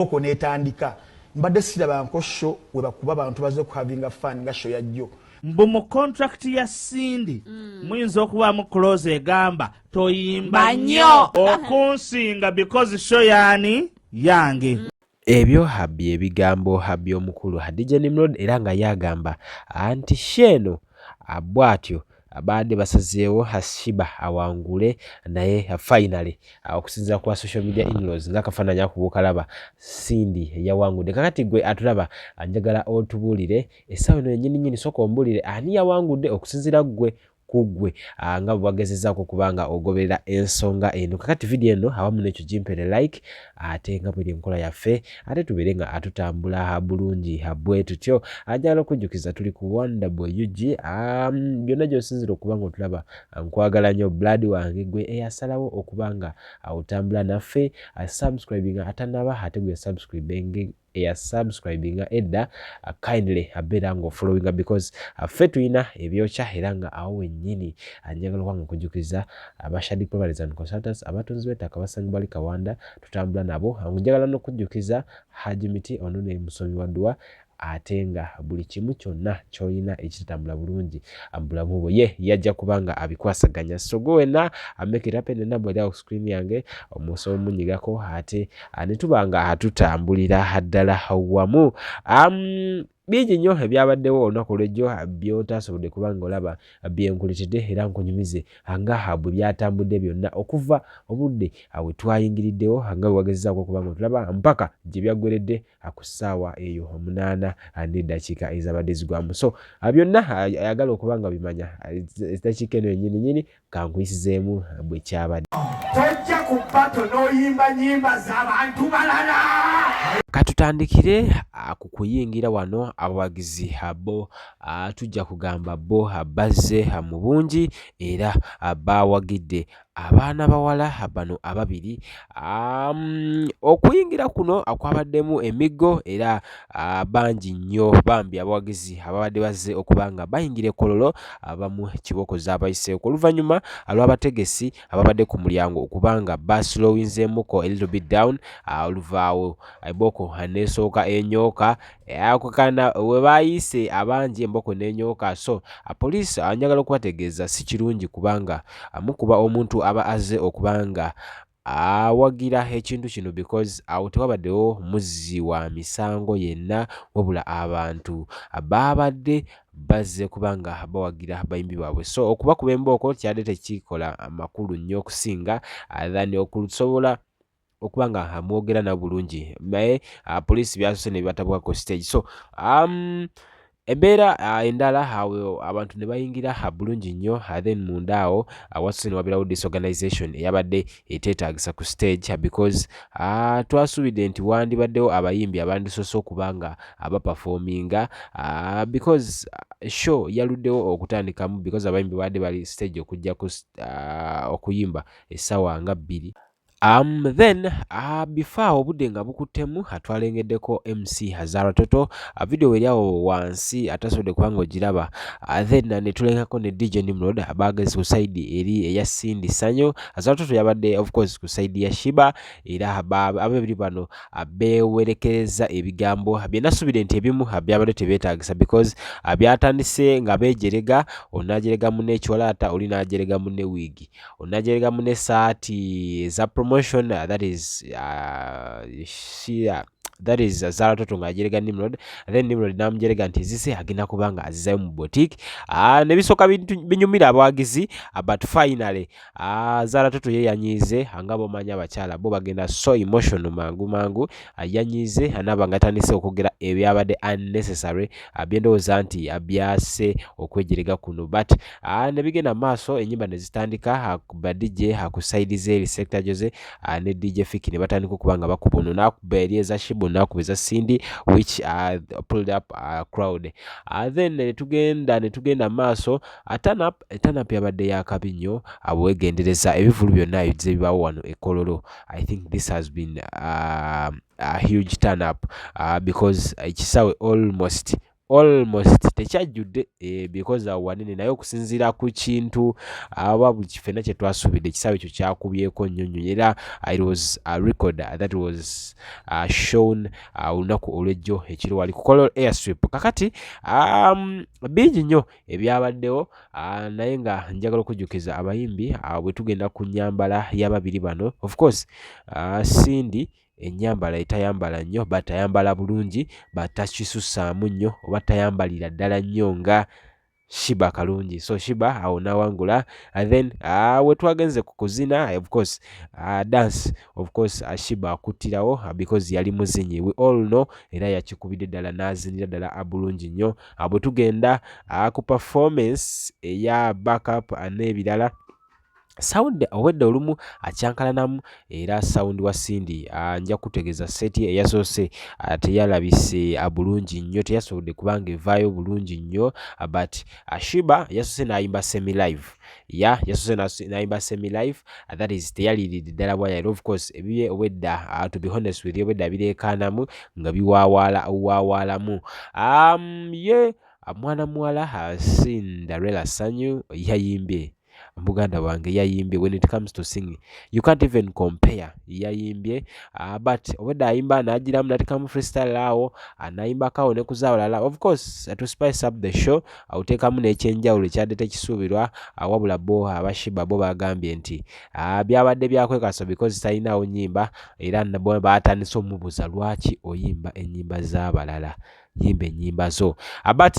Oko netandika mbadde sirabanko show we bakuba abantu baze kuhavinga fun nga show yajjo. Mbu mu contract ya Cindy muyinza okubaamu clause egamba toyimba nnyo okunsinga because show yaani yange. Ebyo bye bigambo by'omukulu DJ Nimrod era nga yagamba nti show eno bw'atyo baadde basazeewo Sheebah awangule, naye finally okusinziira ku social media inlaws nga akafaananyi ako bw'okalaba, Cindy yawangudde. Kakati gwe atulaba, njagala otubuulire essaawa eno yennyini nnyini, sooka ombuulire ani yawangudde okusinziira ggwe ku ggwe nga bwe wagezezaako okuba nga ogoberera ensonga eno. Kakati vidiyo eno awamu n'ekyo gimpere like, ate nga bweri enkola yaffe, ate tubeere nga atutambula bulungi bwe tutyo. Njagala okujjukiza tuli ku Wonderboy UG, byonna gy'osinzira okuba nga otulaba. Nkwagala nnyo blood wange, gwe eyasalawo okuba nga otambula naffe, subscribinga atanaba, ate gwe subscribing eyasubscribinga edda, kindly abeera nga ofollowinga because ffe tulina ebyokya era nga awo wennyini. Njagala okuba nga nkujjukiza aba Shadi Properties and Consultants, abatunzi b'ettaka basangibwa ali Kawanda, tutambula nabo. Njagala n'okujjukiza Haji Miti, ono ne musomi wa dduwa, ate nga buli kimu kyonna ky'olina ekitatambula bulungi mu bulamu bwo, ye yajja kuba nga abikwasaganya. So gwe wenna, make it happen, enamba eri awo ku screen yange, omusobola omunyigako, ate ne tuba nga tutambulira ddala wamu. Bingi nnyo ebyabaddewo olunaku olw'ejjo by'otaasobodde kuba nga olaba byenkuletedde era nkunyumize nga bwe byatambudde byonna okuva obudde we twayingiriddewo nga bwe wagezezaako okuba nga otulaba mpaka gye byaggweredde ku ssaawa eyo 8 n'eddakiika ezabadde zigwamu. So byonna ayagala okuba nga bimanya, eddakiika eno yennyini nnyini kankuyisizeemu bwe kyabadde. Tojja ku battle n'oyimba nyimba z'abantu balala. Katutandikire ku kuyingira wano. Abawagizi bo tujja kugamba bo bazze mu bungi era bawagidde abaana bawala bano ababiri. Okuyingira kuno kwabaddemu emiggo era bangi nnyo bambi abawagizi ababadde bazze okuba nga bayingira e Kololo, abamu kibooko zaabayiseeko oluvannyuma lw'abategesi ababadde ku mulyango okuba nga baslowinzeemuko a little bit down. Oluvaawo emboko n'esooka enyooka akakana we baayise abangi, emboko n'enyooka. So poliisi, njagala okubategeeza si kirungi kubanga mukuba omuntu aba azze okuba nga awagira ekintu kino, because awo tewabaddewo muzzi wa misango yenna, wabula abantu baabadde bazze kuba nga bawagira bayimbi baabwe. So okubakuba embooko kyadde tekikola makulu nnyo okusinga than okusobola okuba nga mwogera nabo bulungi, naye poliisi byasoose ne bibatabukako ku stage. So embeera endala awo abantu ne bayingira bulungi nnyo. Then munda awo wasoose ne wabeerawo disorganization eyabadde eteetaagisa ku stage, because twasuubidde nti wandibaddewo abayimbi abandisoose okuba nga baperforminga, because show yaluddewo okutandikamu because abayimbi babadde bali stage okujja okuyimba essaawa nga 2. Then before awo obudde nga bukuttemu, twalengeddeko MC Hazara Toto. Video eri awo wansi atasobodde kubanga ogiraba. Then ne tulengako ne DJ Nimrod, abagezi ku side eri eya Cindy Sanyu. Hazara Toto yabadde of course ku side ya Sheebah, era ababiri bano beewerekereza ebigambo bye nasuubire nti ebimu byabadde tebyetaagisa, because byatandise nga beejerega, onaajerega munne ekiwalaata, oli n'ajerega munne wiigi, onajerega munne essaati eza promotion, that is Zara Toto ng'ajerega Nimrod. Then Nimrod n'amujerega nti ezise agenda kuba nga azizayo mu boutique, ne bisooka binyumira abawagizi, but finally Zara Toto ye yanyiize. Nga bw'omanyi abakyala bo bagenda so emotional mangu mangu, yanyiize anaaba nga atandise okwogera ebyabadde unnecessary, bye ndowooza nti byase okwejerega kuno. But ne bigenda mu maaso, ennyimba ne zitandika, ba DJ ku side z'eri Sector Jose ne DJ Fiki ne batandika okuba nga bakuba, ono n'akuba eri eza Sheebah, n'akuba eza Cindy, which pulled up crowd. Then ne tugenda mu maaso. Turn up yabadde yakabi nnyo bwegendereza ebivvulu byonna ebizze bibaawo wano e Kololo. I think this has been a huge turn up, because ekisaawe almost Almost tekyajjudde because awo wanene, naye okusinziira ku kintu aba buli ffenna kye twasuubidde, ekisaawe ekyo kyakubyeko nnyo nnyo, era it was a record that was shown olunaku olw'ejjo ekiro wali ku Kololo Airstrip. Kakati bingi nnyo ebyabaddewo, naye nga njagala okujjukiza abayimbi bwe tugenda ku nnyambala y'ababiri bano. Of course, Cindy ennyambala etayambala nnyo, but ayambala bulungi, but takisussaamu nnyo oba tayambalira ddala nnyo nga Sheebah Kalungi. So Sheebah awo n'awangula. And then we twagenze ku kuzina, of course, dance, of course, Sheebah akuttirawo because yali muzinyi, we all know, era yakikubidde ddala n'azinira ddala bulungi nnyo. Bwe tugenda ku performance eya backup n'ebirala, sound obwedda olumu akyankalanamu, era sound wa Cindy nja kutegeeza set eyasoose teyalabise bulungi nnyo, teyasobodde kubanga evaayo bulungi nnyo, but Sheebah yasoose n'ayimba semi live ya yasoose n'ayimba semi live, that is teyaliiridde ddala bwayali. Of course, ebibye obwedda, to be honest with you, obwedda bireekaanamu nga biwaawaala wawaalamu. Ye mwana muwala Cinderella Sanyu yayimbye, muganda wange yayimbye. When it comes to singing, you can't even compare. Yayimbye, but obwedda ayimba n'agiramu n'ateekamu freestyle awo, n'ayimbako awo ne ku z'abalala, of course, to spice up the show, oteekamu n'ekyenjawulo ekyadde tekisuubirwa. Wabula bo aba Sheebah bo bagambye nti byabadde byakwekasa because talinaawo nnyimba, era nabo baatandise omubuuza, "Lwaki oyimba ennyimba z'abalala? Yimba ennyimba zo." But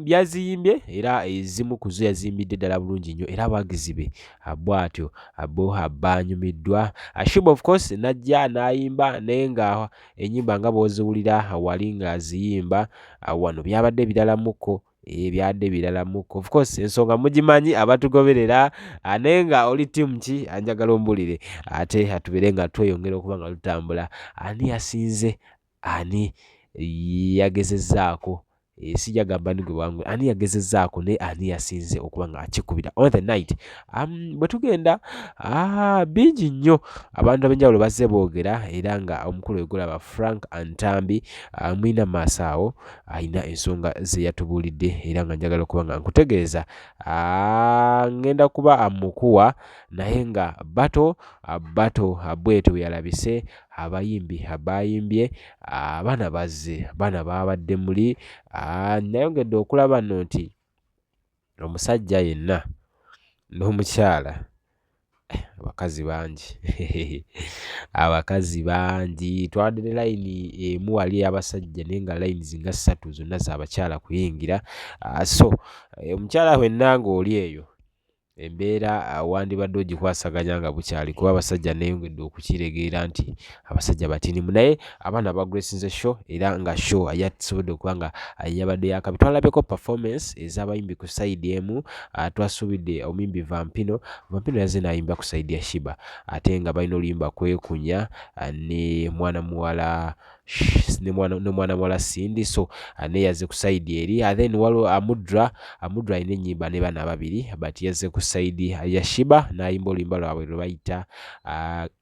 byaziyimbye, era ezimu ku zo yaziyimbidde ddala bulungi nnyo, era abawagizi be bw'atyo bo baanyumiddwa. Sheebah of course n'ajja n'ayimba, naye nga ennyimba nga bw'oziwulira wali ng'aziyimba wano byabadde biralamuko, byadde biralamuko. Of course, ensonga mugimanyi abatugoberera, naye nga oli ttiimu ki? Njagala ombulire ate tubeere nga tweyongera okuba nga tutambula. Ani yasinze? Ani yagezezzaako? Sijja gamba ni gwe wangu, ani yagezezzaako, naye ani yasinze okuba nga akikubira on the night? Bwe tugenda, bingi nnyo abantu ab'enjawulo bazze boogera, era nga omukulu egolaba Frank Antambi mulina maaso awo alina ensonga ze yatubuulidde, era nga njagala okuba nga nkutegeeza, ngenda kuba mukuwa, naye nga bato bato bwetyo bwe yalabise. Abayimbi bayimbye, abaana bazze, abaana babadde muli. Nayongedde okulaba nno nti omusajja yenna n'omukyala, abakazi bangi, abakazi bangi. Twadde ne layini emu wali ey'abasajja, naye nga lines nga ssatu zonna z'abakyala kuyingira. So omukyala wenna ng'oli eyo embeera wandibadde ogikwasaganya nga bukyali, kuba abasajja neeyongedde okukiregeera nti abasajja batinimu, naye abaana bagracinze show, era nga show yasobodde okuba nga yabadde yakabi. Twalabyeko performance ez'abayimbi ku side emu. Twasuubidde omuyimbi Vampino. Vampino yazze n'ayimba ku side ya Sheebah, ate nga balina oluyimba Kwekunya ne mwana muwala ne mwana muwala Cindy, so naye yazze ku side eri. Then waliwo Amudra. Amudra alina ennyimba ne bana ababiri, but yazze ku side ya Sheebah n'ayimba oluyimba lwabwe lwe bayita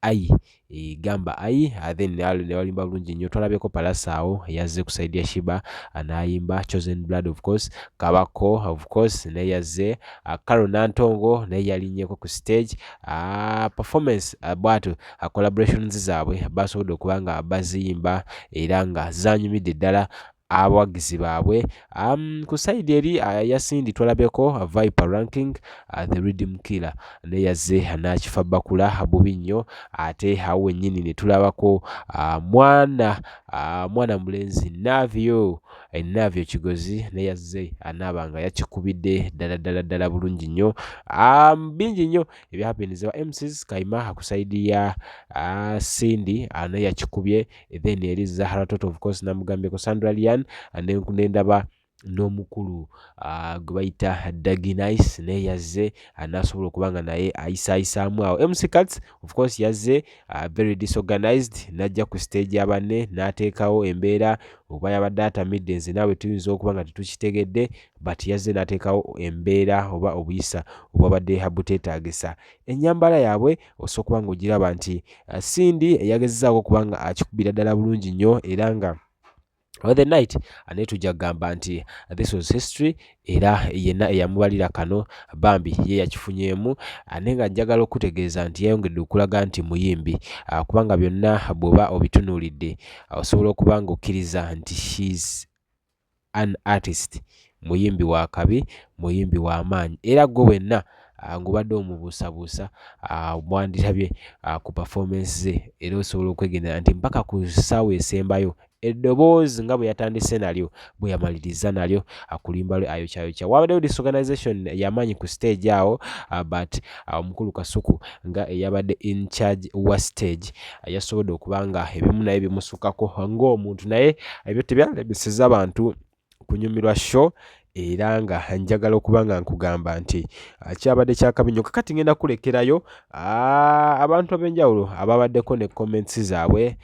Ai, gamba Ai, then ne balimba bulungi nnyo. Twalabyeko Pallaso awo yazze ku side ya Sheebah n'ayimba Chosen Blood. Of course, Kabako of course naye yazze. Carol Nantongo naye yalinnyeko ku stage. Performance bw'atyo, collaborations zaabwe basobodde okuba nga baziyimba, era nga zanyumidde ddala abawagizi baabwe. Ku side eri ya Cindy twalabyeko Viper Ranking, the Rhythm Killer, naye yazze n'akifa bakula bubi nnyo. Ate awo wennyini ne tulabako mwana mulenzi Navio, Navio Kigozi, naye yazze anaaba nga yakikubidde ddala ddala ddala bulungi nnyo. Bingi nnyo ebyahappenize. Ba MCs, Kayima ku side ya Cindy naye yakikubye. Then eri Zahara Toto, of course, namugambyeko Sandra Lian, nendaba n'omukulu gwe bayita Dagi Nice, naye yazze n'asobola okuba nga naye ayisaayisaamu awo. MC Cats of course yazze very disorganized, n'ajja ku stage ya banne n'ateekawo embeera. Oba yabadde atamidde, nze naawe tuyinza okuba nga tetukitegedde, but yazze n'ateekawo embeera oba obuyisa obwabadde buteetaagisa. Ennyambala yaabwe osobola okuba ng'ogiraba nti Cindy yagezezzaako okuba nga akikubira ddala bulungi nnyo, era nga On the night naye tujja kugamba nti this was history, era yenna eyamubalira kano bambi ye yakifunyeemu. Naye nga njagala okutegeeza nti yayongedde okulaga nti muyimbi, kubanga byonna bw'oba obitunuulidde osobola okuba nga okkiriza nti she's an artist, muyimbi wa kabi, muyimbi wa maanyi. Era gwe wenna ng'obadde omubuusabuusa mwandirabye ku performance ze, era osobola okwegendera nti mpaka ku ssaawa esembayo eddoboozi nga bwe yatandise nalyo bwe yamaliriza nalyo akulimba lwe ayokyayokya. Wabaddewo disorganization y'amaanyi ku stage awo, but omukulu Kasuku nga eyabadde in charge wa stage yasobodde okuba nga ebimu naye bimusukako ng'omuntu, naye ebyo tebyalemesezza bantu kunyumirwa show. Era nga njagala okuba nga nkugamba nti kyabadde kyakabi nnyo. Kakati ngenda kulekerayo abantu ab'enjawulo ababaddeko ne comments zaabwe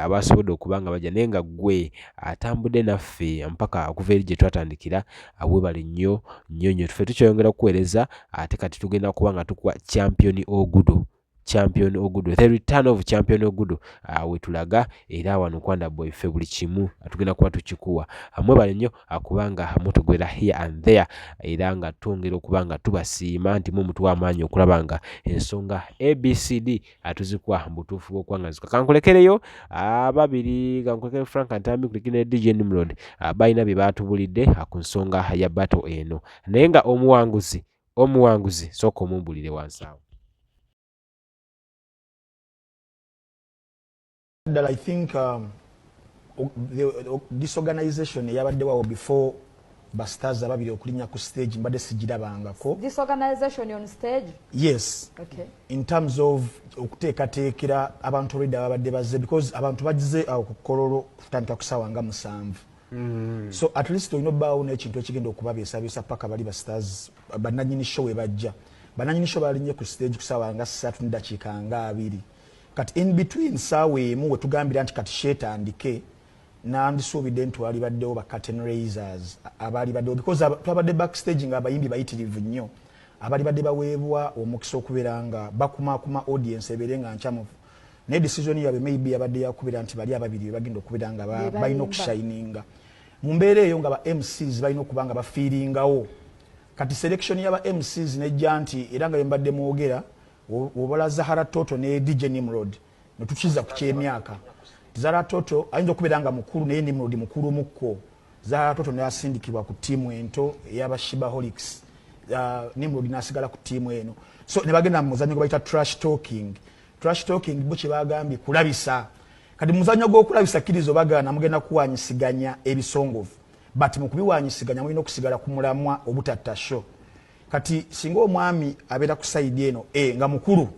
abasobodde okuba nga bajja, naye nga ggwe atambudde naffe mpaka okuva eri gye twatandikira, weebale nnyo nnyo nnyo. Ffe tukyayongera okuweereza, ate kati tugenda kuba nga tukuwa Champion Ogudo, Champion Ogudo, the return of Champion Ogudo, wetulaga. Era wano Kwanda Boy ffe buli kimu tugenda kuba tukikuwa. Mwebale nnyo kubanga mutugwera here and there, era nga twongera okuba nga tubasiima nti mwe mutuwa amaanyi okulaba nga ensonga ABCD tuzikuwa mu butuufu bw'okuba nga zikuwa. Kankulekereyo ababiri, kankulekere Frank Ntambi, kulekere ne DJ Nimrod, balina bye baatubulidde ku nsonga ya battle eno, naye nga omuwanguzi sooka omumbulire wansi awo. Ddala I think the disorganization eyabaddewo before ba stars ababiri okulinnya ku stage mbadde sigirabangako. Disorganization on stage? Yes. In terms of okuteekateekera abantu already ababadde bazze, because abantu bazze awo ku Kololo kutandika ku ssaawa nga 7. So at least olina obbaawo n'ekintu ekigenda okubabeesabeesa paka bali ba stars bannannyini show we bajja. Bannannyini show balinnye ku stage ku ssaawa nga 3:20. Kati in between ssaawa 1 wetugambira nti kati show etandike, nandisuubidde nti wali baddewo ba curtain raisers abaali baddewo, because twabadde backstage nga abayimbi bayitirivu nnyo abali badde baweebwa omukisa okubeera nga bakumaakuma audience ebeere nga nkyamufu. Naye decision yaabwe maybe yabadde yakubeera nti bali ababiri be bagenda okubeera nga balina okushininga mu mbeera eyo, nga ba MCs balina okuba nga bafiiringawo. Kati selection y'aba MCs nejja nti era nga bembadde mwogera obala Zahara Toto ne DJ Nimrod, netukiza ku kyemyaka. Zahara Toto ayinza okubeera nga mukulu, naye Nimrod mukulu mukko. Zahara Toto neyasindikibwa ku ttiimu ento ey'aba Shibaholics, Nimrod n'asigala ku ttiimu eno. So ne bagenda mu muzannyo gwe bayita trash talking. Trash talking bo kye bagambye kulabisa. Kati muzannyo gw'okulabisa, kkiriza obagaana, mugenda kuwanyisiganya ebisongovu, but mu kubiwanyisiganya mulina okusigala ku mulamwa obutatta show. Kati singa omwami abeera ku side eno nga mukulu,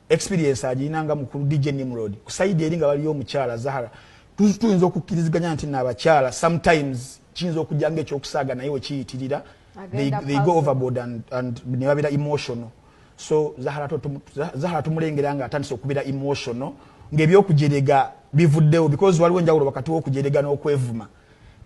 experience agirina nga mukulu DJ Nimrod, ku side eri nga waliyo omukyala Zahara, tuyinza okukkiriziganya nti naabakyala sometimes kiyinza okujja nga ekyokusaaga, naye wekiyitirira they go overboard and ne babeera emotional. So Zahara tumulengera nga atandise okubeera emotional, ng'ebyokujerega bivuddewo, because waliwo enjawulo wakati w'okujerega n'okwevuma.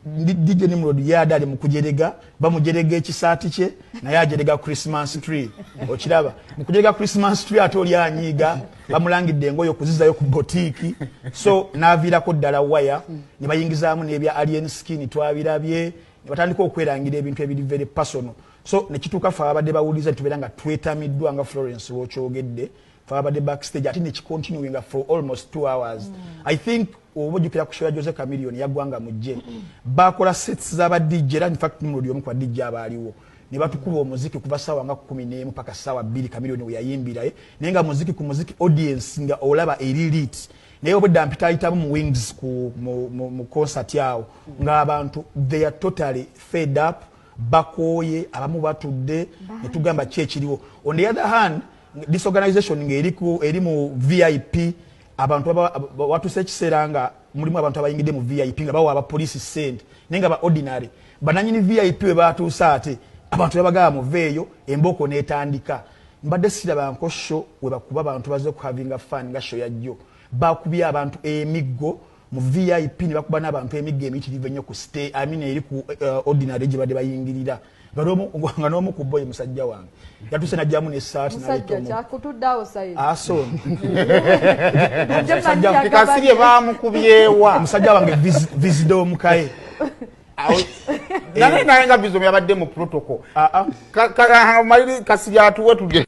DJ Nimrod yadde ali mu kujerega, bamujerega ekisaati kye, naye ajerega Christmas tree. Okiraba mu kujerega Christmas tree, ate oli anyiiga, bamulangidde engoye okuzizayo ku botiiki, so n'aviirako ddala waya ne bayingizaamu n'ebya alien skin twabirabye, ne batandika okwerangira ebintu ebiri very personal. So nekituuka fe abadde bawuliriza tubeera nga twetamiddwa, nga Florence wokyogedde, fe abadde backstage, ate nekicontinuinga for almost 2 hours. I think oba ojjukira ku show ya Jose Chameleone yaggwanga mujje, bakola sets z'aba DJ, era infact Nimrod omu ku ba DJ abaaliwo, ne batukuba omuziki kuva saawa nga 11 paka saawa 2 Chameleone we yayimbiraye, naye nga muziki ku muziki, audience nga olaba eri lit. Naye obwedda mpita ayitamu mu wings ku mu concert awo, ng'abantu they are totally fed up, bakooye, abamu batudde, ne tugamba ki ekiriwo. On the other hand, disorganization ng'eri eri mu VIP, abantu watuuse ekiseera nga mulimu abantu abayingidde mu VIP nga bawa abapoliisi sente, naye nga ba ordinary bananyini VIP we batuuse, ate abantu babagamba muveeyo, embooko n'etandika. Mbadde sirabanko show we bakuba abantu bazze kuhavinga fun nga show yajjo. Bakubye abantu emiggo mu VIP, ne bakuba n'abantu emiggo emiyitirivu ennyo ku stay, I mean eri ku ordinary gye badde bayingirira. Nga n'omu ku boyi musajja wange yatuuse najjamu n'essaati. Musajja kyakutuddeawo side. Aso. Kasirye bamukubyewa? Omusajja wange Visido Mukaye. Naye naye nga Visdom yabadde mu protocol. Maliri Kasirye atuwe tugende.